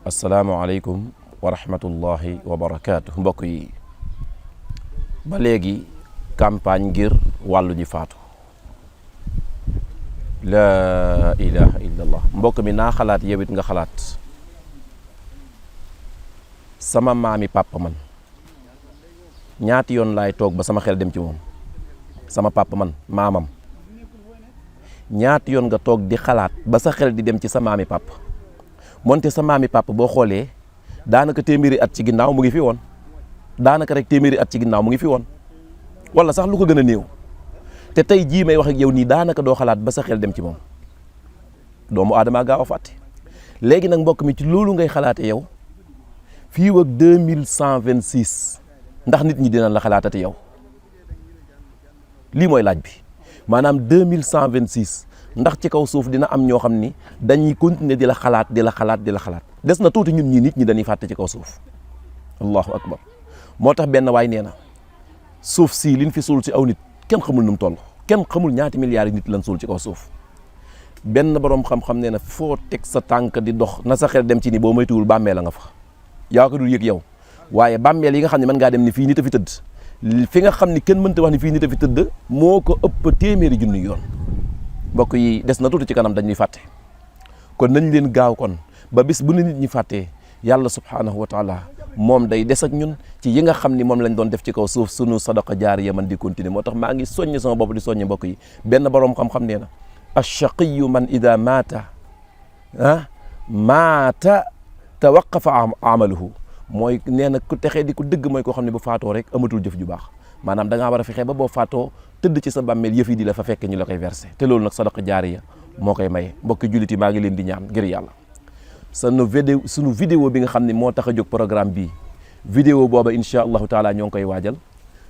asalaamaaleykum wa rahmatullahi wa barakaatu. Mbokk yi ba léegi campagne ngir wàllu ñi faatu laa ilaha illallah. mbokk mi naa xalaat yow it nga xalaat sama maami papa man ñaati yoon laay toog ba sama xel dem ci moom. sama papa man maamam ñaati yoon nga toog di xalaat ba sa xel di dem ci sa maami papa. moonte sa maami papa boo xoolee daanaka téeméeri at ci ginnaaw mu ngi fi woon, daanaka rek téeméeri at ci ginnaaw mu ngi fi woon, wala sax lu ko gën a néew. te tey jii may wax ak yow nii daanaka doo xalaat ba sa xel dem ci moom. doomu aadama gaaw a fàtte. léegi nag mbokk mi ci loolu ngay xalaate yow fii ak 2126 ndax nit ñi dinañ la xalaatati yow. lii mooy laaj bi maanaam 2126 ndax ci kaw suuf dina am ñoo xam ni dañuy continuer di la xalaat di la xalaat di la xalaat. des na tuuti ñun ñii nit ñi dañuy fàtte ci kaw suuf. allahu akbar. moo tax benn waay nee na suuf sii liñ fi suul ci aw nit kenn xamul nu mu toll. kenn xamul ñaati milliards yi nit lañ suul ci kaw suuf. benn borom xam-xam nee na foo teg sa tànk di dox na sa xel dem ci ni boo moytuwul bàmmeel la nga fa. yaa ko dul yëg yow waaye bàmmeel yi nga xam ne mën ngaa dem ni fii nit a fi tëdd fi nga xam ni kenn mënta wax ni fii nit a fi tëdd moo ko ëpp téeméeri junni yoon. mbokk yi des na tuuti ci kanam dañuy fàtte kon nañ leen gaaw kon ba bis bu ne nit ñi fàttee yàlla subhaanahu wa taala moom day des ak ñun ci yi nga xam ni moom lañ doon def ci kaw suuf sunu sadaqa jaariya man di continuer. moo tax maa ngi soññ sama bopp di soññ mbokk yi. benn boroom xam-xam nee na achaqiyu man ida maata maata tawaqafa amaluhu. mooy nee na ku texee di ku dëgg mooy koo xam ne bu faatoo rek amatul jëf ju baax. maanaam da ngaa war a fexe ba boo faatoo tëdd ci sa bàmmeel yëf yi di la fa fekk ñu la koy versé te loolu nag sadaqa jaariya moo koy maye. mbokki jullit yi maa ngi leen di ñaan ngir yàlla sunu vidéo bi nga xam ne moo tax a jóg programme bii vidéo booba incha allahu taala ñoo ngi koy waajal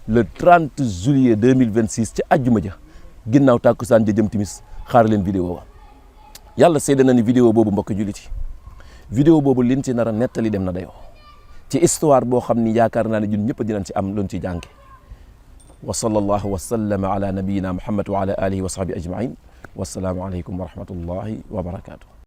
le 30 juillet 2026 ci àjjuma ja ginnaaw tàkkusaan ja jëm timis xaar leen vidéo ba. yàlla seede na ni vidéo boobu mbokki jullit yi vidéo boobu liñ ci nar a nettali dem na dayoo ci histoire boo xam ni yaakaar naa ne ñun ñëpp dinañ ci am luñ ci jànge. wa sallallahu wa sallama ala nabiyyina muhammad wa ala alihi wa sahbihi ajmain wassalaamu aleykum wa rahmatullahi wa barakatuh.